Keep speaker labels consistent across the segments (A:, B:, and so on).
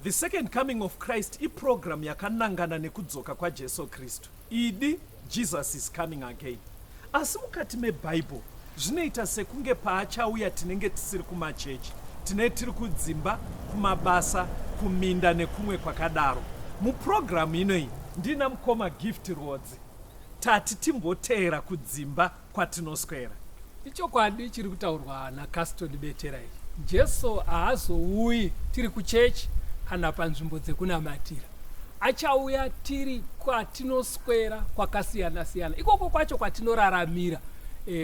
A: The Second Coming of Christ iprogram yakanangana nekudzoka kwaJesu Kristu. Idi, Jesus is coming again. Asi mukati meBible zvinoita sekunge paachauya tinenge tisiri kumachechi, tine tiri kudzimba, kumabasa, kuminda nekumwe kwakadaro. Muprogram inoyi ndina mukoma Gift Rwodzi. Tati timboteera kudzimba kwatinoswera.
B: Ichokwadi chiri kutaurwa naCaston Betera ichi. Jesu haazouyi tiri kuchechi kana panzvimbo dzekunamatira. Achauya tiri kwatinoswera kwakasiyana siyana, ikoko kwacho kwatinoraramira,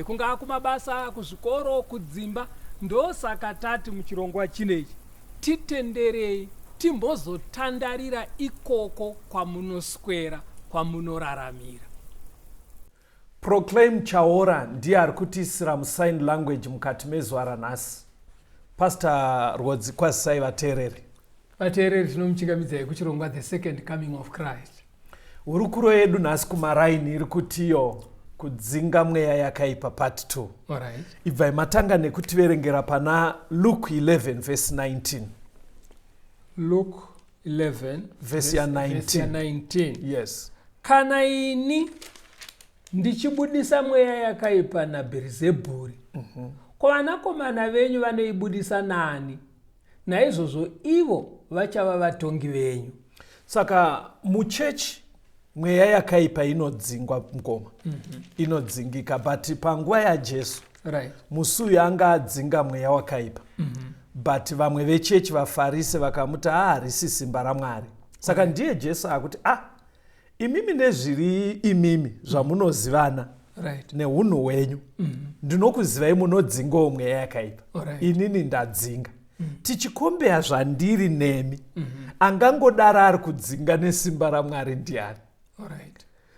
B: kungaa kumabasa, kuzvikoro, kudzimba. Ndosaka tati muchirongwa chinechi titenderei timbozotandarira ikoko kwamunoswera, kwamunoraramira.
A: Proclaim Chaora ndiye ari kutiisira musign language mukati mezuva ranhasi. Pastor Rwodzi, kwazisai vateereri.
B: Vateereri, tinomuchingamidzai kuchirongwa The Second Coming of Christ.
A: Hurukuro yedu nhasi kumaraini iri kutiyo kudzinga mweya yakaipa part 2.
B: Alright.
A: Ibvai matanga nekutiverengera pana Luke 11 verse 19.
B: Luke 11
A: verse ya
B: verse ya
A: 19.
B: 19.
A: Yes.
B: Kana ini ndichibudisa mweya yakaipa naBherizebhuri, ko vanakomana venyu vanoibudisa nani? Naizvozvo ivo vachava vatongi venyu.
A: Saka muchechi mweya yakaipa inodzingwa mukoma, inodzingika, but panguva yaJesu musi uyu anga adzinga mweya wakaipa, but vamwe vechechi vaFarise vakamuti harisi simba raMwari. Saka ndiye Jesu akuti imimi nezviri imimi zvamunozivana neunhu hwenyu, ndinokuzivai munodzingawo mweya yakaipa. Inini ndadzinga. Tichikombeya zvandiri nemi, angangodaro ari kudzinga nesimba raMwari ndiani?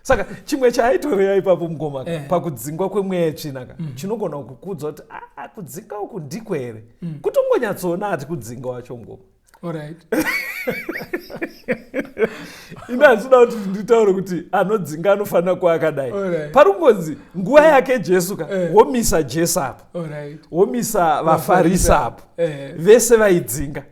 A: Saka chimwe chaaitoreva ipapo mukoma pakudzingwa kwemweya yetsvina ka, chinogona kukuudza kuti kudzinga uku ndiko here? Kutongonyatsoona ati kudzinga wacho mukoma. Ine handinoda kuti nditaure kuti anodzinga anofanira kuva akadai. Pari kungonzi nguva yake Jesu ka, womisa Jesu apo, womisa vaFarisi apo, vese vaidzinga.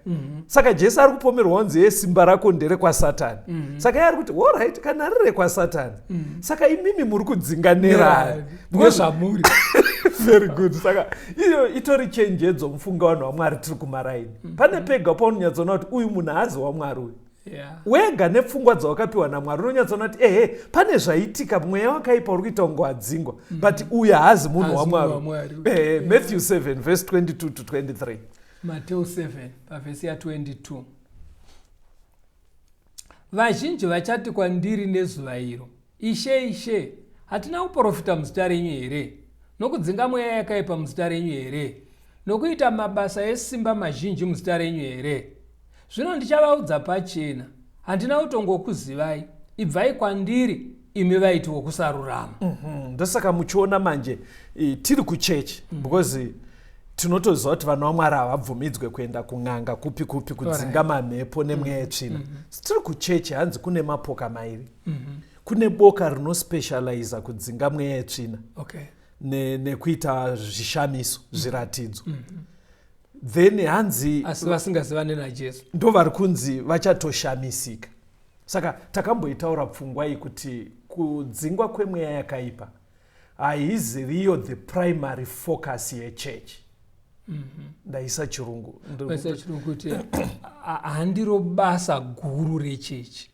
A: Saka Jesu ari kupomerwa kunzi ye simba rako nderekwaSatani. Saka iye ari kuti alright, kana riri rekwaSatani, saka imimi muri kudzinga nerari
B: nezvamuri.
A: Very good. Saka iyo itori chenjedzo mufunga vanhu vaMwari tiri kumaraini. Pane pega paunonyatsoona kuti uyu munhu haazi waMwari uyu. Wega nepfungwa dzawakapiwa naMwari unonyatsoona kuti ehe pane zvaitika, mweya wakaipa uri kuita kunge wadzingwa, but uyu haazi munhu waMwari. Matthew 7 verse 22 to 23.
B: Matthew 7 pavhesi ya 22. Vazhinji vachati kwandiri nezuva iro, Ishe, Ishe, hatina kuprofita muzita renyu here? Nokudzinga mweya yakaipa muzita renyu here? Nokuita mabasa esimba mazhinji muzita renyu here? Zvino ndichavaudza pachena, handina kutongokuzivai, ibvai kwandiri imi vaiti vokusarurama.
A: Ndosaka muchiona manje tiri kuchechi, because tinotoziva kuti vana vaMwari havabvumidzwe kuenda kun'anga kupi kupi kudzinga mamhepo nemweya yetsvina. Tiri kuchechi, hanzi kune mapoka mairi. Kune boka rinospecializa kudzinga mweya yetsvina nekuita zvishamiso, zviratidzo. Then hanzi
B: asi vasingazivane naJesu
A: ndo vari kunzi vachatoshamisika. Saka takamboitaura pfungwa iyi kuti kudzingwa kwemweya yakaipa haiziriyo the primary focus yechechi. Ndaisa chirungu.
B: Ndaisa chirungu kuti handiro basa guru rechechi.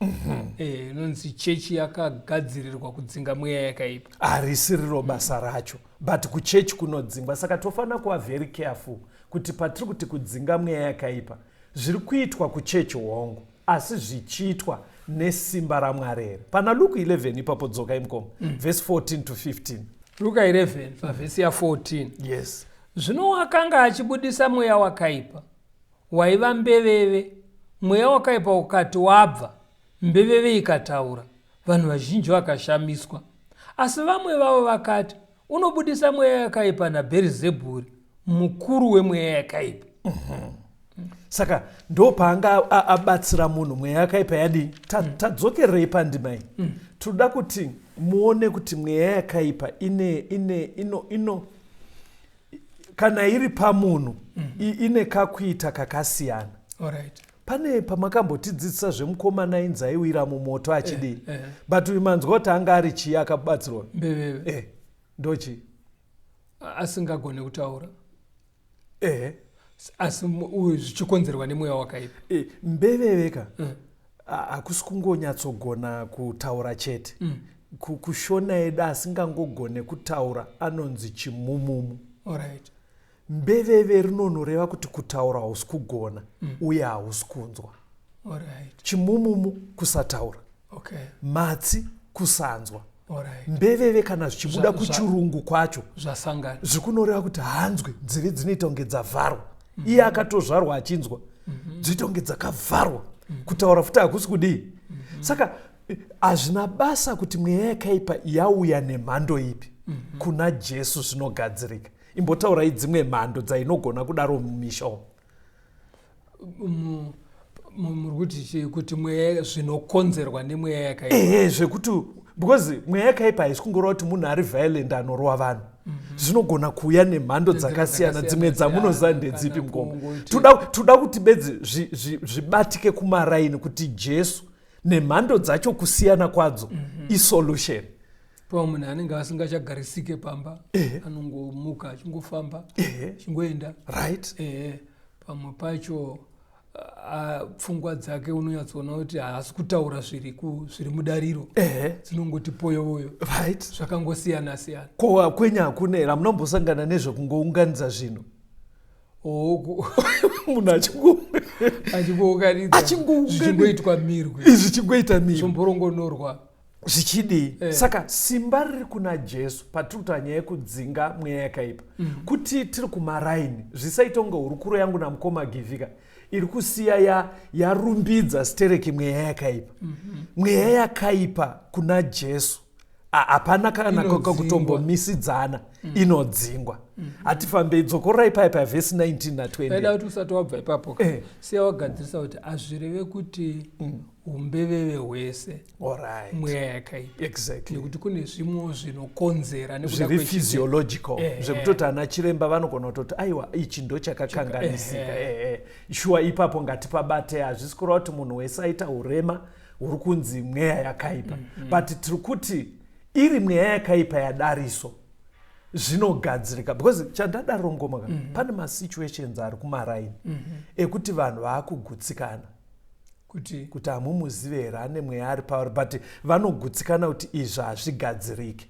B: Inonzi chechi yakagadzirirwa kudzinga mweya yakaipa.
A: Harisiriro basa racho, but kuchechi kunodzingwa. Saka tofanira kuva very careful kuti patiri kuti kudzinga mweya yakaipa zviri kuitwa kuchechi hongu, asi zvichiitwa nesimba raMwari here? Pana Luke 11 ipapo dzokai mukoma, verse 14 to 15.
B: Luka 11 pavhesi ya 14.
A: Yes.
B: Zvino wakanga achibudisa mweya wakaipa waiva mbeveve, mweya wakaipa ukati wabva, mbeveve ikataura, vanhu vazhinji vakashamiswa. Asi vamwe vavo vakati, unobudisa mweya yakaipa naBherizebhuri, mukuru wemweya yakaipa.
A: Saka ndo paanga abatsira munhu mweya yakaipa yadii? Tadzokererei pandima iyi. Tinoda kuti muone kuti mweya yakaipa ine kana iri pamunhu, ine kakuita kakasiyana. Pane pamakambotidzidzisa zvemukomana ainzi aiwira mumoto achidii, but uyu manzwa kuti anga ari chii akabatsirwa?
B: Mbeveve.
A: Ndochii?
B: Asingagone kutaura.
A: Ehe.
B: Asi uyu zvichikonzerwa nemweya wakaipa.
A: Mbeveve ka, hakusi kungonyatsogona kutaura chete. Kushona yedu asingangogone kutaura anonzi chimumumu. Mbeveve rinonoreva kuti kutaura hausi kugona uye hausi kunzwa. Chimumumu kusataura. Matsi kusanzwa. Mbeveve kana zvichibuda kuchirungu kwacho
B: zvasangana.
A: Zvikunoreva kuti hanzwe, nzeve dzinoita kunge dzavharwa. Iye akatozvarwa achinzwa, dzoita kunge dzakavharwa. Kutaura futi hakusi kudii. Saka hazvina basa kuti mweya yakaipa yauya nemhando ipi, kuna Jesu zvinogadzirika. Imbotaurai dzimwe mhando dzainogona kudaro mumisha umu.
B: Muri kuti chii? Kuti mweya, zvinokonzerwa nemweya yakaipa?
A: Ehe, zvekuti because mweya yakaipa haisi kungoreva kuti munhu ari violent anorova vanhu. Zvinogona kuuya nemhando dzakasiyana. Dzimwe dzamunoziva ndedzipi,
B: kana
A: mukoma?
B: Kungoti
A: Toda kuti bedzi zvibatike kumaraini kuti Jesu nemhando dzacho, kusiyana kwadzo, isolution.
B: Pamwe munhu anenge asingachagarisike pamba, anongomuka achingofamba, achingoenda. Ehe, pamwe pacho pfungwa dzake unonyatsoona kuti haasi kutaura zviri mudariro, dzinongoti poyovoyo. Zvakangosiyana siyana.
A: Ko kwenya hakuna here hamunombosangana nezvekungounganidza zvinhu?
B: Oku
A: Munhu
B: achingounganidza.
A: Achingounganidza.
B: Zvichingoitwa mirwi.
A: Zvichingoita mirwi.
B: Zvomborongonorwa.
A: Zvichidii. Saka simba riri kuna Jesu patiri kutaura nyaya yekudzinga mweya yakaipa, kuti tiri kumaraini, zvisaita kunge hurukuro yangu namukoma Givhika iri kusiya yarumbidza stereki mweya yakaipa. Mweya yakaipa kuna Jesu hapana kana
B: Inodzingwa.
A: Kutombomisidzana, inodzingwa. Hatifambei, dzokorai paya pavhesi 19 na20.
B: Aida kuti usati wabva ipapo, siya wagadzirisa kuti hazvireve kuti umbeveve hwese mweya yakaipa, nekuti kune zvimwewo zvinokonzera nekuda
A: Zviri physiological, zvekutoti ana chiremba vanogona kutoti aiwa, ichi ndo chakakanganisika. Shuwa, ipapo ngatipabate. Hazvisi kureva kuti munhu wese aita urema huri kunzi mweya yakaipa, but tiri kuti iri mweya yakaipa yadariso zvinogadzirika, because chandadaro ngoma ka, pane masituations ari kumaraini ekuti vanhu vaakugutsikana
B: kuti
A: kuti hamumuzive here, ane mweya ari pauri, but vanogutsikana kuti izvi hazvigadziriki,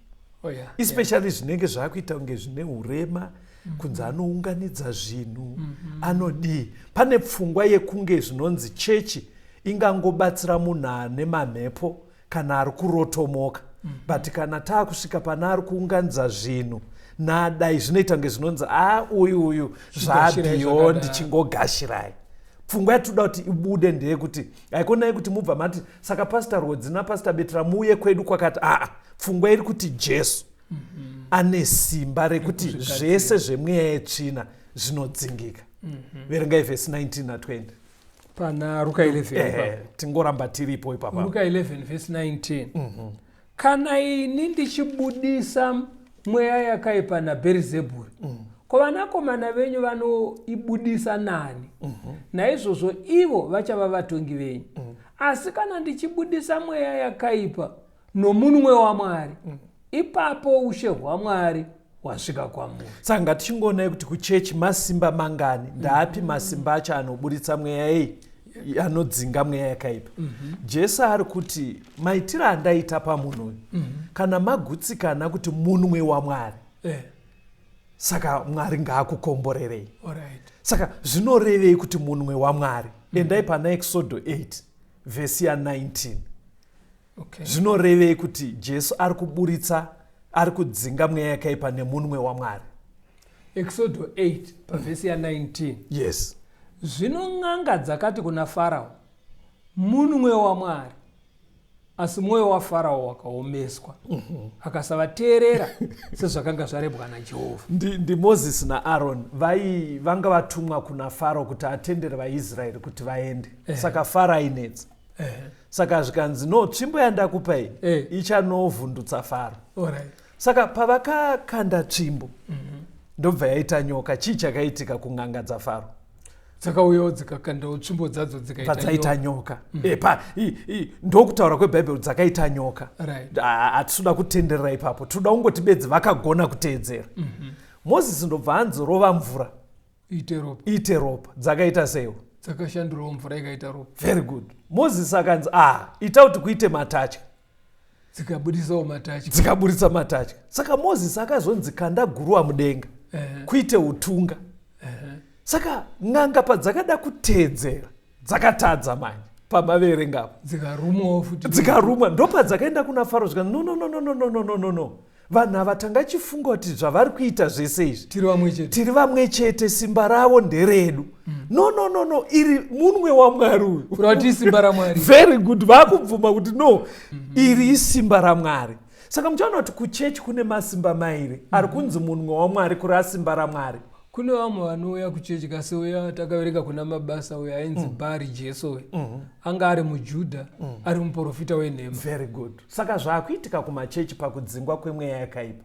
A: especially zvinenge zvaakuita kunge zvine urema, kunzi anounganidza zvinhu, anodii. Pane pfungwa yekunge zvinonzi chechi ingangobatsira munhu ane mamhepo kana ari kurotomoka, but kana taakusvika pana ari kuunganidza zvinhu nadai, zvinoita kunge zvinonzi a uyu uyu
B: Chigashirai
A: zvabeyond,
B: zvakadaro.
A: Chingogashirai. Pfungwa yatinoda kuti ibude ndeyekuti haikonai kuti mubva mati saka Pastor Rodzi naPastor Betera muuye kwedu kwakati. Aa, pfungwa iri kuti Jesu ane simba rekuti
B: Rekuzvigadzira.
A: Zvese zvemweya yetsvina zvinodzingika. Verengai vhesi 19 na20.
B: Pana Ruka 11 ipapo.
A: Tingoramba tiripo ipapa.
B: Ruka 11 vhesi 19: Kana ini ndichibudisa mweya yakaipa naBherizebhuri, ko vanakomana venyu vanoibudisa nani? Naizvozvo ivo vachava vatongi venyu. Asi kana ndichibudisa mweya yakaipa nomunwe waMwari, ipapo ushe hwaMwari hwasvika kwamuri.
A: Saka ngatichingoonai kuti kuchechi masimba mangani, ndaapi masimba acho anoburitsa mweya ei, anodzinga mweya yakaipa. Jesu ari kuti maitiro andaita pamunhu uyu, kana magutsikana kuti munwe waMwari, saka Mwari ngaakukomborerei. Saka zvinorevei kuti munwe waMwari? Endai pana Exodo 8 vhesi ya19. Zvinorevei kuti Jesu ari kuburitsa, ari kudzinga mweya yakaipa nemunwe waMwari?
B: Exodo 8 pavhesi ya19.
A: Yes.
B: Zvino n'anga dzakati kuna Farao, "Munwe waMwari." Asi mwoyo waFarao wakaomeswa, akasavateerera sezvakanga zvarebwa naJehovha.
A: NdiMozisi naAron vanga vatumwa kuna Faro kuti atendere vaIsraeri kuti vaende. Saka Faro ainetsa. Saka zvikanzi, "No, tsvimbo yandakupai ichanovhundutsa Faro." Saka pavakakanda tsvimbo, ndobva yaita nyoka. Chii chakaitika kun'anga dzaFaro?
B: Dzakauyawo dzikakandawo tsvimbo dzadzo
A: dzikaita nyoka. Mm. E, ndokutaura kwebhaibheri dzakaita nyoka. Hatisi kuda kutenderera ipapo, tinoda kungoti bedzi vakagona kuteedzera. Mm -hmm. Mozisi ndobva anzi rova mvura
B: iite ropa.
A: Iite ropa. Dzakaita seiwo?
B: Dzakashandurawo mvura ikaita ropa.
A: Very good. Mozisi akanzi ah, ita kuti kuite matatya.
B: Dzikabudisawo matatya.
A: Dzikabudisa matatya. Saka Mozisi akazonzi kanda guruwa mudenga. Kuite utunga. Saka n'anga padzakada kuteedzera dzakatadza manje pamaverengapo.
B: Dzikarumwawo futi.
A: Dzikarumwa ndopadzakaenda kuna Faro zvikanzi no no no no no no no no no. Vanhu ava tanga chifunga kuti zvavari kuita zvese izvi
B: tiri vamwe chete,
A: tiri vamwe chete, simba ravo nderedu. Mm. No no no no, iri munwe waMwari uyu.
B: Kurati simba raMwari.
A: Very good, vakubvuma kuti no, mm -hmm. iri isimba raMwari. Saka muchaona kuti kuchechi kune masimba mairi, mm -hmm. ari kunzi munwe waMwari kuri asimba raMwari.
B: Kune vamwe vanouya kuchechi kasi uya takaverenga kuna Mabasa uyo ainzi mm. Bhari Jesu uyu mm -hmm. anga ari muJudha mm. ari muprofita wenhema.
A: Very good. Saka zvaakuitika kumachechi pakudzingwa kwemweya yakaipa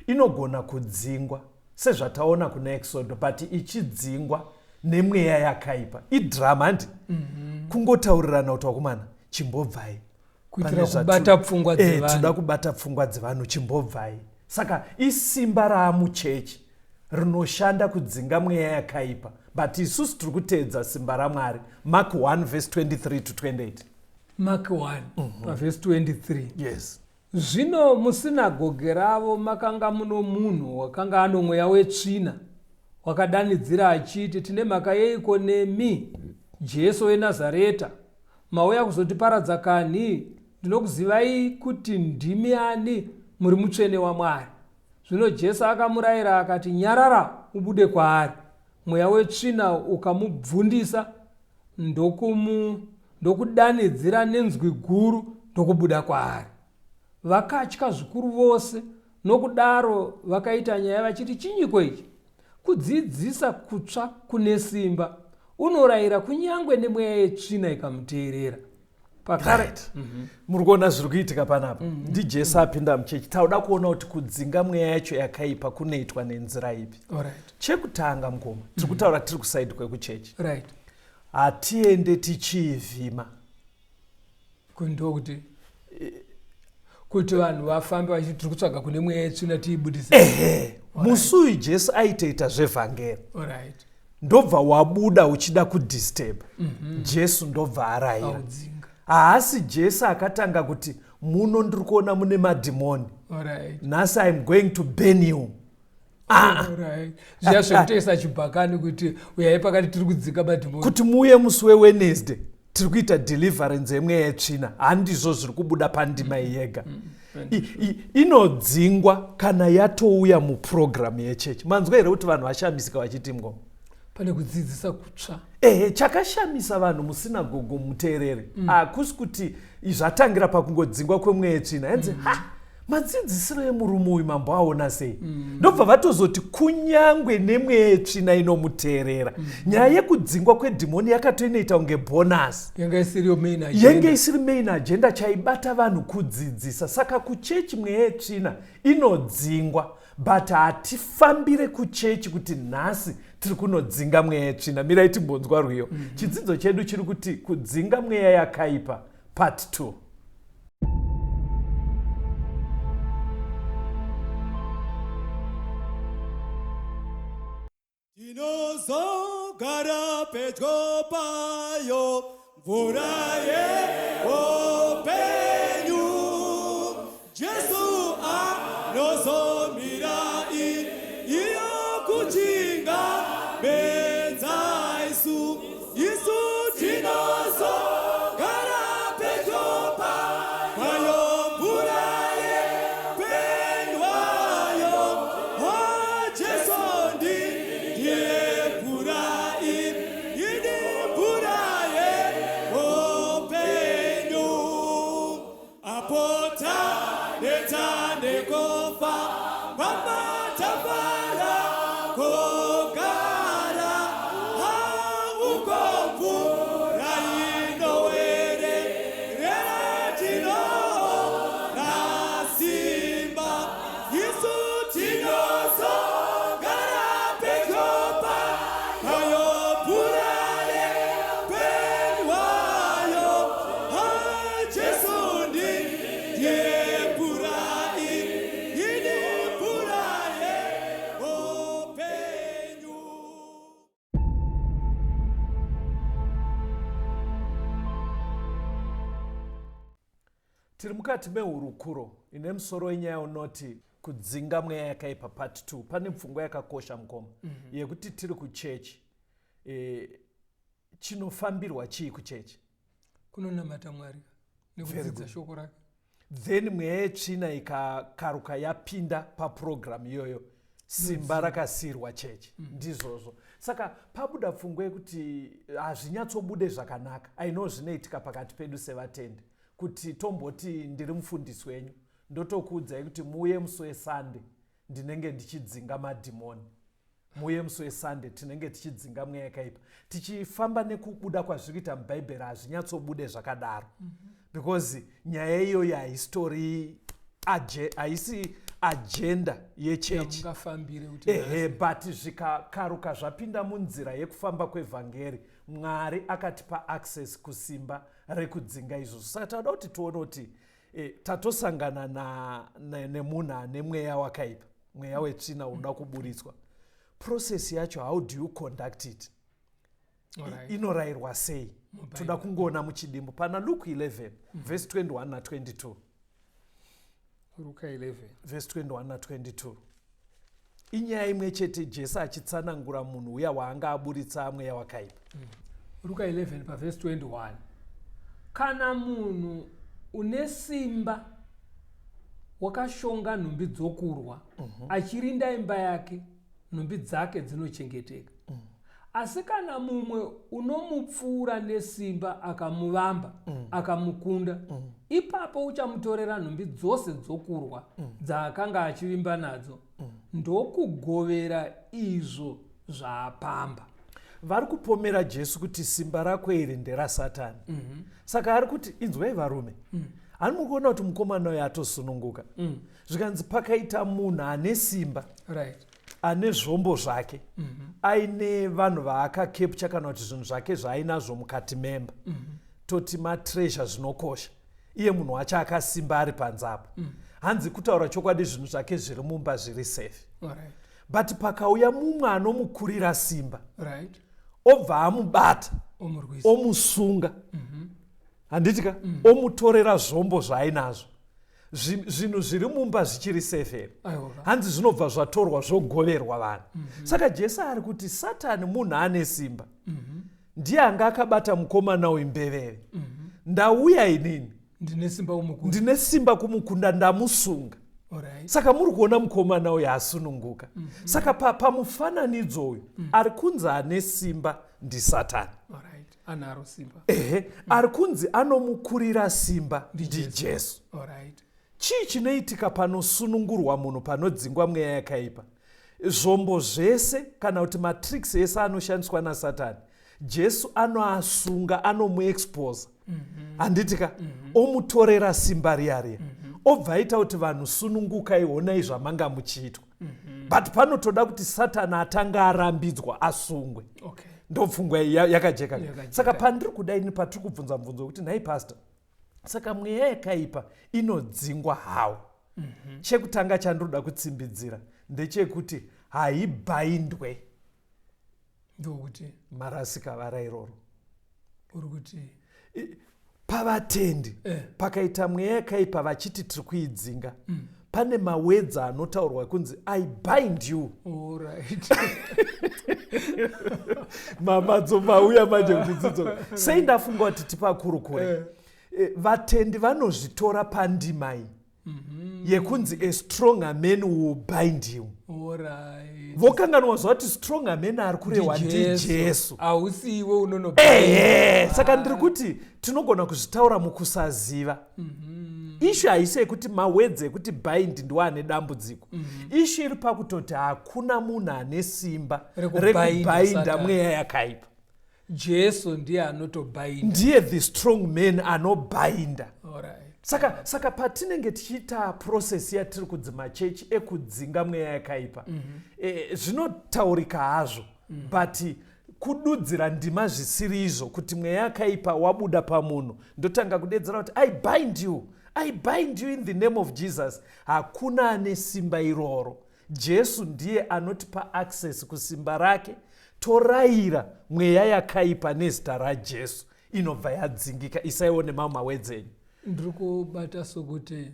A: inogona kudzingwa sezvataona kuna Exodo, but ichidzingwa nemweya yakaipa idrama handi? mm -hmm. Kungotaurirana kuti wakomana chimbobvai
B: kuitira kubata pfungwa
A: dzevanhu. Toda kubata pfungwa dzevanhu, chimbobvai. Saka isimba raamuchechi rinoshanda kudzinga mweya yakaipa, but isusu tiri kuteedza simba raMwari. Mark 1 verse 23 to 28.
B: Mark 1 mm -hmm. pavhesi 23.
A: Yes.
B: Zvino musinagoge ravo makanga muno munhu wakanga ano mweya wetsvina, wakadanidzira achiti, tine mhaka yeiko nemi, Jesu weNazareta? Mauya kuzotiparadza kanhi? Ndinokuzivai kuti ndimi ani, muri mutsvene waMwari. Zvino Jesu akamurayira akati, nyarara, ubude kwaari. Mweya wetsvina ukamubvundisa ndokudanidzira nenzwi guru ndokubuda kwaari. Vakatya zvikuru vose, nokudaro vakaita nyaya vachiti, chinyiko ichi? Kudzidzisa kutsva kune simba, unorayira kunyange nemweya yetsvina ikamuteerera.
A: Pakare right. mm -hmm. Muri kuona zviri kuitika panapa. mm -hmm. NdiJesu apinda muchechi. Tauda kuona kuti kudzinga mweya yacho yakaipa kunoitwa nenzira ipi.
B: Right.
A: Chekutanga mukoma, tiri kutaura tiri kusaidi kwekuchechi.
B: Right.
A: Hatiende tichiivhima.
B: Kundokuti kuti vanhu vafambe vachiti tiri kutsvaga kune mweya yetsvina tiibudise.
A: Ehe. Musi uyu Jesu aitoita zvevhangeri.
B: Right.
A: Ndobva wabuda uchida kudisturb. Mm -hmm. Jesu ndobva arayira. Haasi Jesu akatanga kuti muno ndiri kuona mune madhimoni.
B: Right.
A: Nhasi I'm going to ban you.
B: Zviya zvekutoisa chibhakani kuti uyai pakati tiri kudzinga madhimoni.
A: Kuti muuye musi weWednesday tiri kuita deliverance yemweya yetsvina. Handizvo zviri kubuda pandima iyi yega. Inodzingwa kana yatouya muprogramu yechechi. Manzwa here kuti vanhu vashamisika vachiti mngoma?
B: Pane kudzidzisa kutsva.
A: Ehe, chakashamisa vanhu musinagogo muteerere. Hakusi kuti zvatangira pakungodzingwa kwemweya yetsvina. Yanzi ha, madzidzisiro emurume uyu mambo aona sei? Ndobva vatozoti kunyangwe nemweya yetsvina inomuteerera. Nyaya yekudzingwa kwedhimoni yakatoinoita kunge bonus.
B: Yanga isiri main agenda.
A: Yenge isiri main agenda, chaibata vanhu kudzidzisa. Saka kuchechi mweya yetsvina inodzingwa, but hatifambire kuchechi kuti nhasi tiri kunodzinga mweya yetsvina. Mirai timbonzwa rwiyo. Mm -hmm. Chidzidzo chedu chiri kuti kudzinga mweya yakaipa part 2.
C: Tinozogara pedyo payo mvura yeupenyu. Jesu anozomira iyo kuchinga medza isu. Isu tinozogara pedyo payo mvura yeupenyu wayo. Oh, Jesu ndiye mvura ini mvura yeupenyu. Apo taneta nekufa pamatafara kogara, uko mvura inowerera tinoona simba. Isu tinozogara pedyo payo mvura
A: Tiri mukati mehurukuro ine musoro wenyaya unoti kudzinga mweya yakaipa part 2. Pane pfungwa yakakosha mukoma yekuti tiri kuchechi, chinofambirwa chii kuchechi?
B: Kunonamata Mwari nekudzidza shoko rake.
A: Then mweya yetsvina ikakaruka yapinda papurogiramu iyoyo, simba rakasiyirwa chechi. Ndizvozvo. Saka pabuda pfungwa yekuti hazvinyatsobude zvakanaka. Aino zvinoitika pakati pedu sevatendi kuti tomboti ndiri mufundisi wenyu, ndotokuudzai kuti muuye musi weSunday, ndinenge ndichidzinga madhimoni. Muuye musi weSunday, tinenge tichidzinga mweya yakaipa. Tichifamba nekubuda kwazviri kuita muBhaibheri, hazvinyatsobude zvakadaro, because nyaya iyoyo haisitori haisi agenda yechechi.
B: Yamungafambire kuti
A: Ehe, but zvikakaruka zvapinda munzira yekufamba kwevhangeri, Mwari akatipa access kusimba rekudzinga izvozvo. Saka tauda kuti tione kuti tatosangana nemunhu ane mweya wakaipa, mweya wetsvina unoda kuburitswa. Process yacho, how do you conduct it? Inorayirwa sei?
B: MuBhaibheri.
A: Toda kungoona muchidimbu pana Luke 11 verse 21 na22.
B: Ruka 11.
A: Verse 21 na22, inyaya imwe chete, Jesu achitsanangura munhu uya waanga aburitsa mweya wakaipa.
B: Ruka 11 pavhesi 21: Kana munhu une simba wakashonga nhumbi dzokurwa, achirinda imba yake, nhumbi dzake dzinochengeteka. Asi kana mumwe unomupfuura nesimba akamuvamba, akamukunda, ipapo uchamutorera nhumbi dzose dzokurwa dzaakanga achivimba nadzo, ndokugovera izvo zvaapamba.
A: Vari kupomera Jesu kuti simba rako iri nderaSatani. Saka ari kuti, inzwai varume, hani muri kuona kuti mukomana uyu atosununguka. Zvikanzi pakaita munhu ane simba, ane zvombo zvake, aine vanhu vaakacapture kana kuti zvinhu zvake zvaainazvo mukati memba, toti matreasure, zvinokosha, iye munhu wacho akasimba ari panze apo, hanzi kutaura chokwadi zvinhu zvake zviri mumba zviri safe. But pakauya mumwe anomukurira simba, obva amubata,
B: Omurwisa.
A: Omusunga, handiti ka? Omutorera zvombo zvaainazvo. Zvinhu zviri mumba zvichiri safe here?
B: Aiwa.
A: Hanzi zvinobva zvatorwa zvogoverwa vanhu. Saka Jesu ari kuti Satani munhu ane simba, ndiye anga akabata mukomana uyu mbeveve. Ndauya inini,
B: Ndine simba kumukunda.
A: Ndine simba kumukunda, ndamusunga. Saka muri kuona mukomana uyu asununguka. Saka pamufananidzo uyu ari kunzi ane simba ndiSatani.
B: Alright. Anaro simba.
A: Ehe, ari kunzi anomukurira simba
B: NdiJesu.
A: ndiJesu. Chii chinoitika panosunungurwa munhu, panodzingwa mweya yakaipa? Zvombo zvese kana kuti matricks ese anoshandiswa naSatani, Jesu anoasunga, anomuexposa, handiti ka? Omutorera simba riya riya, obva aita kuti vanhu sunungukai, honai zvamanga muchiitwa. But panotoda kuti Satani atanga arambidzwa, asungwe. Ndopfungwa iyi yakajeka.
B: Yakajeka.
A: Saka pandiri kuda ini, patiri kubvunza mubvunzo wekuti, nhai pastor, saka mweya yakaipa inodzingwa hawo? Chekutanga chandinoda kutsimbidzira ndechekuti haibindwe.
B: Ndokuti
A: Marasika vara iroro.
B: Uri kuti
A: Pavatendi pakaita mweya yakaipa, vachiti tiri kuidzinga, pane mawords anotaurwa kunzi "I bind you." Mamadzo mauya manje muchidzidzo sei? Ndafunga kuti tipakurukure. Vatendi vanozvitora pandima iyi yekunzi "A stronger man will bind him", vokanganwa zvati stronger man ari kurehwa ndiJesu.
B: Hausi iwe unono.
A: Ehe, saka ndiri kuti tinogona kuzvitaura mukusaziva. Issue haisi yekuti mawords ekuti bind ndiwo ane dambudziko. Issue iri pakutoti hakuna munhu ane simba
B: Rekubinda
A: rekubinda
B: Satan.
A: mweya yakaipa.
B: Jesu ndiye anotobinda.
A: Ndiye the strong man anobinda. Saka patinenge tichiita process yatiri kudzimachechi ekudzinga mweya yakaipa, zvinotaurika hazvo, but kududzira ndima zvisiri izvo, kuti mweya yakaipa wabuda pamunhu, ndotanga kudedzera kuti "I bind you, I bind you in the name of Jesus." Hakuna ane simba iroro. Jesu ndiye anotipa access kusimba rake. Torayira mweya yakaipa nezita raJesu, inobva yadzingika. Isaiwo nemamwe mawords enyu.
B: Ndiri kubata sokuti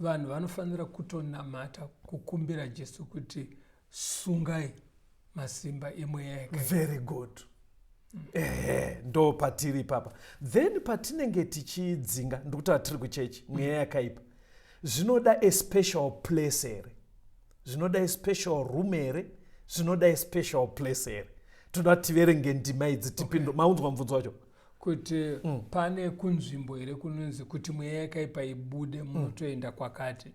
B: vanhu vanofanira kutonamata kukumbira Jesu kuti sungai masimba emweya yakaipa.
A: Very good. Ehe, ndo patiri ipapa. Then patinenge tichidzinga, ndikutaura tiri kuchechi, mweya yakaipa, zvinoda a special place here? Zvinoda a special room here? Zvinoda a special place here? Toda kuti tiverenge ndima idzi tipindu. Okay. Maunzwa mubvunzo wacho?
B: Kuti pane kunzvimbo here kunonzi kuti mweya yakaipa ibude, munotoenda kwakati,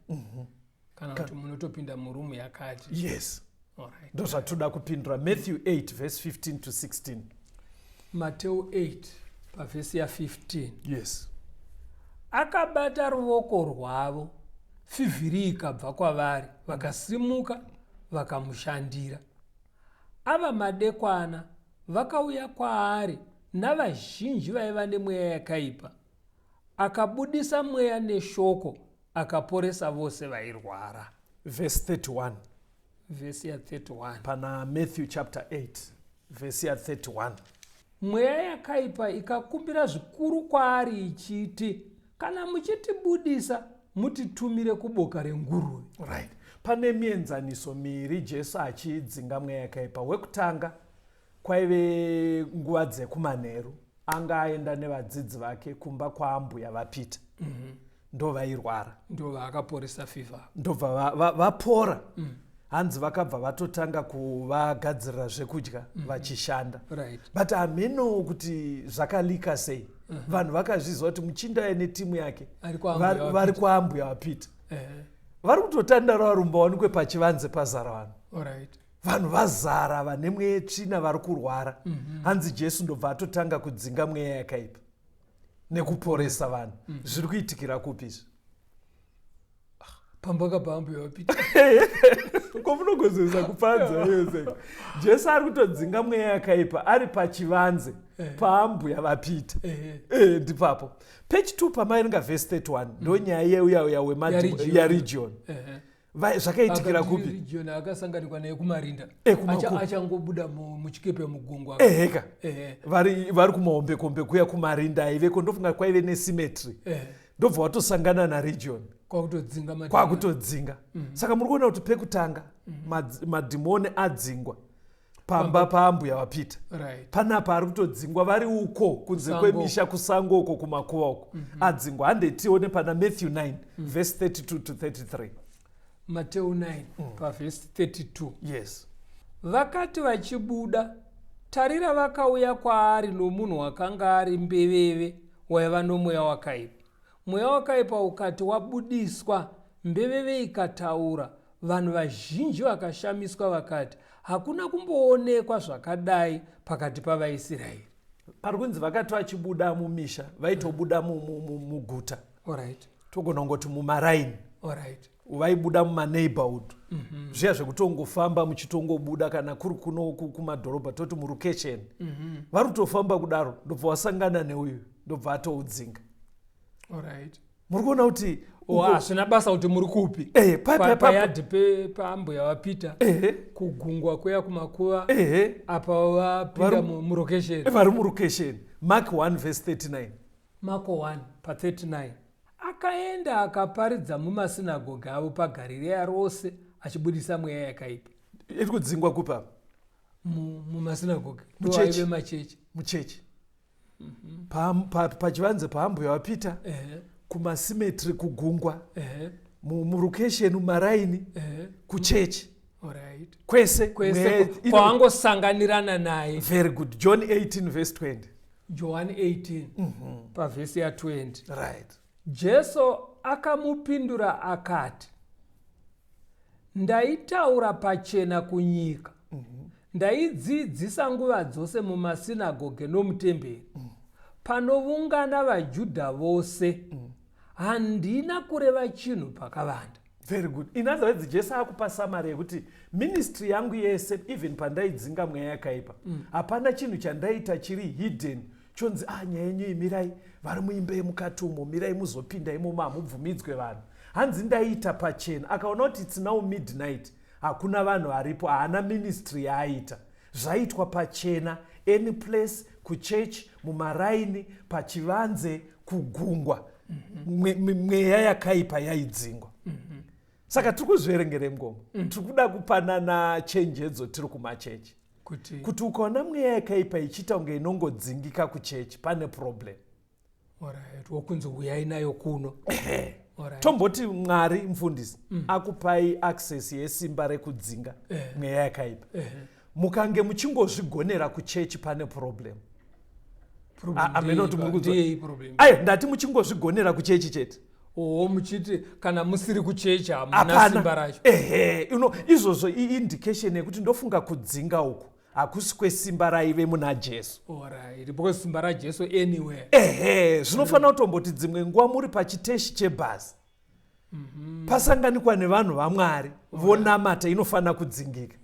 B: kana kuti munotopinda murumu yakati?
A: Yes. Ndozvatoda kupindura. Matthew 8 verse 15 to 16.
B: Mateo 8 pavhesi ya15.
A: Yes.
B: Akabata ruoko rwavo, fivhiri ikabva kwavari, vakasimuka vakamushandira. Ava madekwana vakauya kwaari navazhinji vaiva nemweya yakaipa. Akabudisa mweya neshoko, akaporesa vose vairwara.
A: Verse 31.
B: Vhesi ya31.
A: Pana Matthew chapter 8 vhesi ya31.
B: Mweya yakaipa ikakumbira zvikuru kwaari ichiti, kana muchitibudisa, mutitumire kuboka renguruve.
A: Right. Pane mienzaniso miiri Jesu achidzinga mweya yakaipa. Wekutanga kwaive nguva dzekumanheru, anga aenda nevadzidzi vake kumba kwaambuya vaPita. Ndo vairwara.
B: Ndo vaakaporesa fivha.
A: Ndobva vapora. Hanzi vakabva vatotanga kuvagadzirira zvekudya vachishanda. But hameno kuti zvakalika sei. Vanhu vakazviziva kuti muchinda aye netimu yake
B: Ari kwaambuya vaPita.
A: Vari kwaambuya vaPita. Vari kutotandara varumba, wanikwe pachivanze pazara vanhu. Vanhu vazara vane mweya yetsvina, vari kurwara. Hanzi Jesu ndobva atotanga kudzinga mweya yakaipa nekuporesa vanhu. Zviri kuitikira kupi izvi?
B: Pamba kapaambuya vaPita.
A: Komunogozesa kupanza yose. Jesu ari kutodzinga mweya yakaipa ari pachivanze paambuya vaPita. Ndipapo page 2 pamaerenga vhesi 31, ndo nyaya yeuya uya
B: YaRegion.
A: Yaregion. Zvakaitikira kupi?
B: Region akasanganikwa naye kumarinda. Achangobuda muchikepe mugungwa.
A: Eheka. Vari kumahombekombe kuya kumarinda aiveko, ndofunga kwaive necemetery. Ndobva watosangana naRegion.
B: Kwakutodzinga madhimoni.
A: Kwakutodzinga. Saka muri kuona kuti pekutanga madhimoni adzingwa pamba paambuya vaPita. Panapa ari kutodzingwa vari uko kunze
B: Kusango.
A: Kwemisha, kusango uko, kumakuva uko. Adzingwa. Handetione pana Matthew 9 verse 32 to 33.
B: Mateo 9 pavhesi 32.
A: Yes.
B: Vakati vachibuda, tarira, vakauya kwaari nomunhu wakanga ari mbeveve waiva nomweya wakaipa. Mweya wakaipa ukati wabudiswa, mbeveve ikataura. Vanhu vazhinji vakashamiswa vakati, hakuna kumboonekwa zvakadai pakati pavaIsraeri.
A: Pari kunzi vakati vachibuda mumisha, vaitobuda muguta. Togona kungoti mumaraini. Vaibuda mumaneighborhood zviya zvekutongofamba muchitongobuda, kana kuri kuno kumadhorobha toti murukesheni. Vari kutofamba kudaro, ndobva wasangana neuyu, ndobva atoudzinga. Muri kuona kuti
B: O, hazvina basa kuti muri kupi. Payadhi paambuya vaPita, kugungwa kuya, kumakuva, apa vapinda murokesheni.
A: Vari murukesheni. Mark 1 verse 39.
B: Marko 1 pa39. Akaenda akaparidza mumasinagoge avo paGarireya rose, achibudisa mweya yakaipa.
A: Iri kudzingwa kupi apa?
B: Mumasinagoge.
A: Muchechi.
B: Ndoaive machechi.
A: Muchechi. Pachivanze paambuya vaPita, kumacemetery, kugungwa, murukesheni, mumaraini, kuchechi, kwese.
B: Kwese
A: Mweya
B: kwaangosanganirana naye.
A: Very good. John 18 verse 20.
B: John 18 pavhesi ya20.
A: Right.
B: Jesu akamupindura akati, ndaitaura pachena kunyika, ndaidzidzisa nguva dzose mumasinagoge nomutemberi, panovungana vaJudha vose. Handina kureva chinhu pakavanda.
A: Very good. In other words, Jesu akupa summary yekuti ministry yangu yese, even pandaidzinga mweya yakaipa, hapana chinhu chandaita chiri hidden, chonzi, ah, nyaya yenyu imirai, vari muimba yemukati umo, mirai muzopinda imomo, hamubvumidzwe vanhu. Hanzi ndaiita pachena. Akaona kuti it's now midnight, hakuna vanhu varipo, haana ministry yaaita. Zvaitwa pachena, any place, kuchurch, mumaraini, pachivanze, kugungwa. Mweya yakaipa yaidzingwa. Saka tiri kuzviverengere mngoma. Tiri kuda kupanana chenjedzo tiri kumachechi. Kuti ukaona mweya yakaipa ichiita kunge inongodzingika kuchechi, pane problem.
B: Alright, wokunzi huyai nayo kuno.
A: Tomboti Mwari, mufundisi, akupai access yesimba rekudzinga mweya yakaipa. Mukange muchingozvigonera kuchechi, pane problem.
B: Problem
A: Amenoti
B: ndeyei
A: muri kunzwa?
B: Ndeyei problem?
A: Ayo, ndati muchingozvigonera kuchechi chete.
B: Oho, muchiti kana musiri kuchechi hamuna
A: Hapana.
B: simba racho.
A: Ehe, izvozvo iindication yekuti ndofunga kudzinga uku hakusi kwesimba raive muna Jesu.
B: Alright, because simba raJesu anywhere.
A: Ehe, zvinofanira kutomboti dzimwe nguva muri pachiteshi chebhazi, pasanganikwa nevanhu vaMwari vonamata, inofanira kudzingika.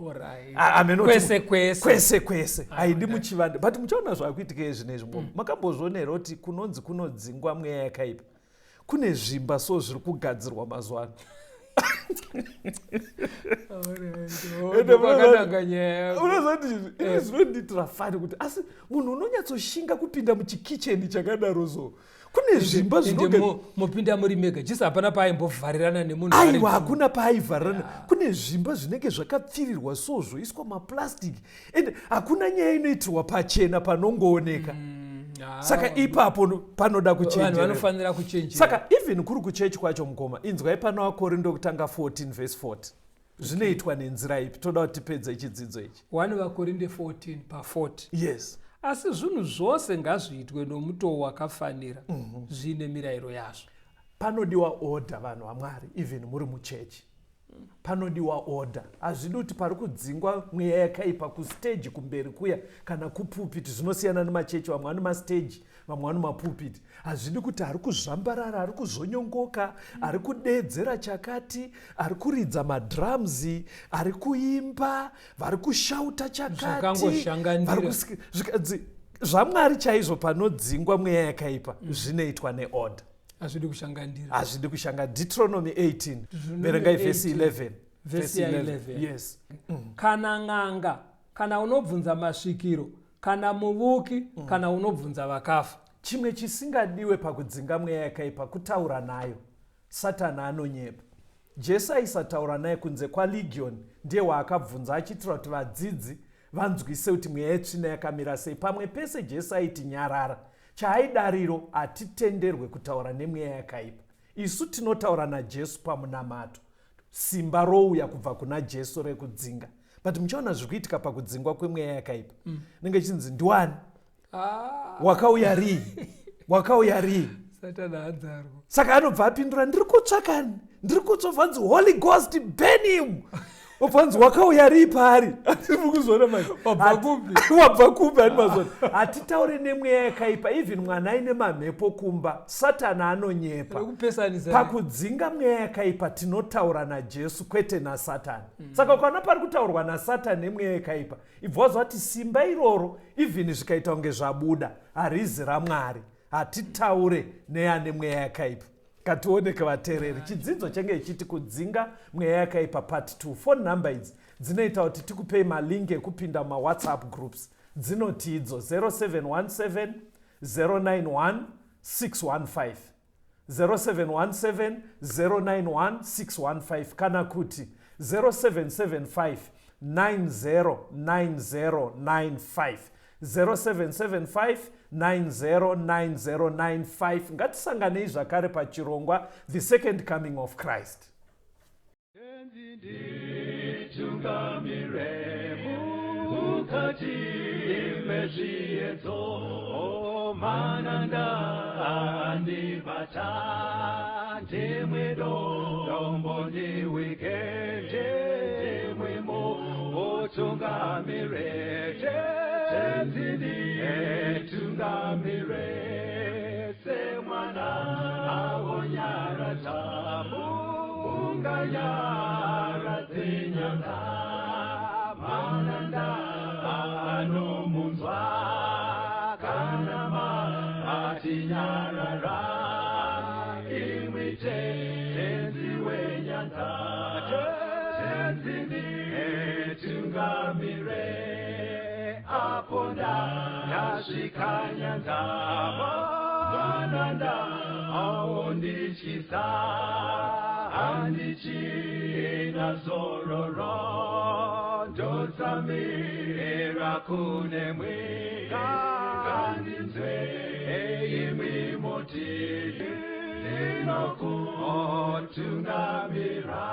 A: Amenoti
B: Kwese kwese.
A: Kwese kwese, haidi muchivande. But muchaona zvakuitika zvinezvi ngoma. Makambozviona here kuti kunonzi kunodzingwa mweya yakaipa, kune zvimba so zviri kugadzirwa mazuva ano? Ende
B: Kwakanaka nyaya yako.
A: Unozoti ini zvinondiitira funny kuti asi munhu unonyatsoshinga kupinda muchikicheni chakadaro, so kune zvimba
B: Ende
A: zvinoga
B: mopinda muri mega. Jesu hapana paaimbovharirana nemunhu ari
A: Aiwa, hakuna paaivharirana. Kune zvimba zvinenge zvakapfirirwa so, zvoiswa maplastic, ende hakuna nyaya inoitirwa pachena panongooneka. Saka ipapo panoda
B: Vanhu
A: kuchenjerera.
B: vanofanira kuchenjera.
A: Saka even kuri kuchechi kwacho, mukoma, inzwai pana Vakorinto kutanga 14 vhesi 40, zvinoitwa nenzira ipi? Toda kuti tipedze chidzidzo ichi.
B: 1 Vakorinde 14 pa40.
A: Yes.
B: Asi zvinhu zvose ngazviitwe nomutoo wakafanira, zviine mirayiro yazvo.
A: Panodiwa order, vanhu vaMwari. Even muri muchechi panodiwa order. Hazvidi kuti pari kudzingwa mweya yakaipa kustage kumberi kuya kana kupulpit. Zvinosiyana nemachechi, vamwe vane mastage, vamwe vane mapulpit. Hazvidi kuti ari kuzvambarara, ari kuzvonyongoka, ari kudeedzera chakati, ari kuridza madrums, ari kuimba, vari kushauta chakati,
B: Zvakangoshanganira.
A: vari zvaMwari chaizvo. Panodzingwa mweya yakaipa zvinoitwa neorder.
B: Hazvidi kushangandira.
A: Hazvidi kushanga. Deuteronomy 18.
B: Deuteronomy
A: Verengai vhesi
B: 18.
A: 11.
B: Vhesi ya 11.
A: Yes.
B: Kana n'anga, kana unobvunza masvikiro, kana muvuki, kana unobvunza vakafa.
A: Chimwe chisingadiwe pakudzinga mweya yakaipa kutaura nayo. Satani anonyepa. Jesu aisataura naye kunze kwaLegion, ndiye waakabvunza achiitira kuti vadzidzi vanzwise kuti mweya yetsvina yakamira sei. Pamwe pese Jesu aiti nyarara. Chaaidariro, hatitenderwe kutaura nemweya yakaipa. Isu tinotaura naJesu pamunamato, simba rouya kubva kuna Jesu rekudzinga. But muchaona zviri kuitika pakudzingwa kwemweya yakaipa, nenge chinzi ndiwani?
B: Ah,
A: Wakauya rii? Wakauya rii?
B: Satani adzarwa.
A: Saka anobva apindura, "Ndiri kutsvakani, ndiri kutsva." Nzi, "Holy Ghost, burn him." Obva nzi, "Wakauya rii paari?" Hatiri kuzviona manje.
B: Wabva kupi?
A: Wabva kupi? Hati mazona, hatitaure nemweya yakaipa. Even mwana aine mamhepo kumba, Satani anonyepa.
B: Rekupesanisa.
A: Pakudzinga mweya yakaipa tinotaura naJesu, kwete naSatani. Saka ukaona pari kutaurwa naSatani nemweya yakaipa, ibva wazwa kuti simba iroro, even zvikaita kunge zvabuda, harizi raMwari. Hatitaure neane mweya yakaipa. Kationeke vateereri, chidzidzo chenge ichiti kudzinga mweya yakaipa part 2. Phone number idzi dzinoita kuti tikupei malink ekupinda mumawhatsapp groups dzinoti idzo 0717 091 615, 0717 091 615, kana kuti 0775 909095, 0775 909095. Ngatisanganei zvakare pachirongwa The Second Coming of Christ.
D: Nditungamire mukati mezviedzo, mananda andibata, ndimwe dombo ndiwike, ndimwimo utungamire, Tenzi nditungamire, semwana awonyaradza unganyaradze nyanga, mananda anomunzwa kana matinyarara, imwi Tenzi wenyanza, Tenzi nditungamire, apo ndasvika nyanza. Mangwanana aondityisa, handichina zororo, ndotsamira kunemwi. Ngandinzwei imwi muti, ndinokutungamira.